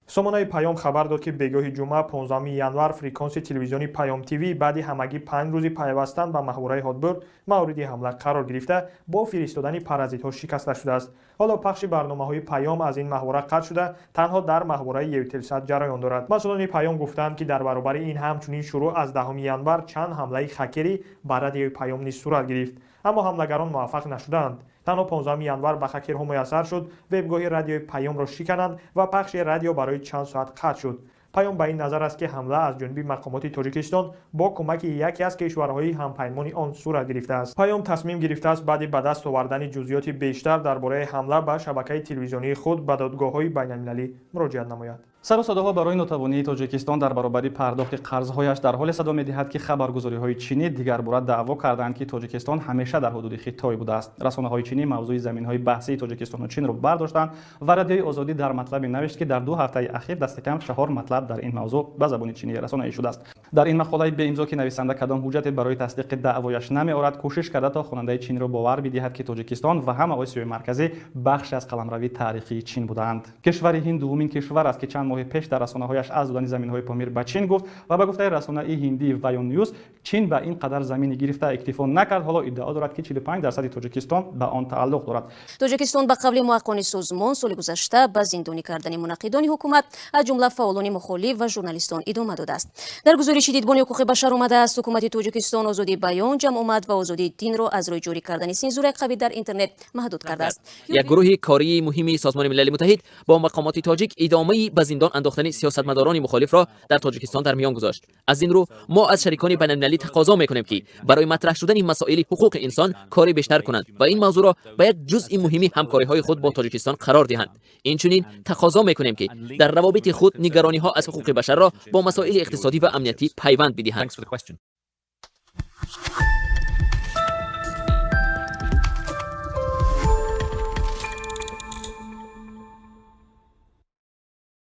Сомонаи Паём хабар дод, ки бегоҳи ҷумъа, 15 январ, фреконси телевизиони Паём ТВ баъди ҳамагӣ 5 рӯзи пайвастан ба маҳвораи Хотберд мавриди ҳамла қарор гирифта, бо фиристодани паразитҳо шикаста шудааст. Ҳоло пахши барномаҳои Паём аз ин маҳвора қатъ шуда, танҳо дар маҳвораи Еутелсат ҷараён дорад. Масъулони Паём гуфтаанд, ки дар баробари ин ҳамчунин шурӯъ аз 10 январ чанд ҳамлаи хакерӣ ба радиои Паём низ сурат гирифт, аммо ҳамлагарон муваффақ нашуданд. Танҳо 15 январ ба хакерҳо муяссар шуд вебгоҳи радиои Паёмро шикананд ва пахши радио барои чанд соат қатъ шуд. Паём ба ин назар аст, ки ҳамла аз ҷониби мақомоти Тоҷикистон бо кӯмаки яке аз кишварҳои ҳампаймони он сурат гирифтааст. Паём тасмим гирифтааст, баъди ба даст овардани ҷузъиёти бештар дар бораи ҳамла ба шабакаи телевизионии худ, ба додгоҳҳои байналмилалӣ муроҷиат намояд. Сару садоҳо барои нотавонии Тоҷикистон дар баробари пардохти қарзҳояш дар ҳоле садо медиҳад, ки хабаргузориҳои чинӣ дигарбора даъво карданд, ки Тоҷикистон ҳамеша дар ҳудуди Хитой будааст. Расонаҳои чинӣ мавзӯи заминҳои баҳсии Тоҷикистону Чинро бардоштанд ва Радиои Озодӣ дар матлабе навишт, ки дар 2 ҳафтаи ахир дастикам чаҳор матлаб дар ин мавзӯъ ба забони чинӣ расонаӣ шудааст. Дар ин мақолаи беимзо, ки нависанда кадом ҳуҷҷате барои тасдиқи даъвояш намеорад, кӯшиш карда то хонандаи чинро бовар бидиҳад, ки Тоҷикистон ва ҳама Осиёи Марказӣ бахше аз қаламрави таърихии Чин будаанд. Кишвари Ҳинд дуввумин кишвар аст, ки чанд моҳи пеш дар расонаҳояш аз додани заминҳои Помир ба Чин гуфт ва ба гуфтаи расонаи ҳиндии Вайон Ньюс, Чин ба ин қадар замини гирифта иктифо накард, ҳоло иддао дорад, ки 45 дарсади Тоҷикистон ба он тааллуқ дорад. Тоҷикистон, ба қавли муҳаққиқони созмон, соли гузашта ба зиндонӣ кардани мунаққидони ҳукумат, аз ҷумла фаъолони мухолиф ва журналистон, идома додааст. Дар гузориши Дидбони ҳуқуқи башар омадааст, ҳукумати Тоҷикистон озодии баён, ҷамъомад ва озодии динро аз рӯи ҷорӣ кардани сензураи қавӣ дар интернет маҳдуд кардааст. Як гурӯҳи кории муҳими Созмони Милали Муттаҳид бо мақомоти тоҷик идомаи ба зиндон андохтани сиёсатмадорони мухолифро дар Тоҷикистон дар миён гузошт. Аз ин рӯ мо аз шарикони байналмилалӣ тақозо мекунем, ки барои матраҳ шудани масоили ҳуқуқи инсон кори бештар кунанд ва ин мавзӯъро ба як ҷузъи муҳими ҳамкориҳои худ бо Тоҷикистон қарор диҳанд. Инчунин тақозо мекунем, ки дар равобити худ нигарониҳо аз ҳуқуқи башарро бо масоили иқтисодӣ ва амниятӣ пайванд бидиҳанд.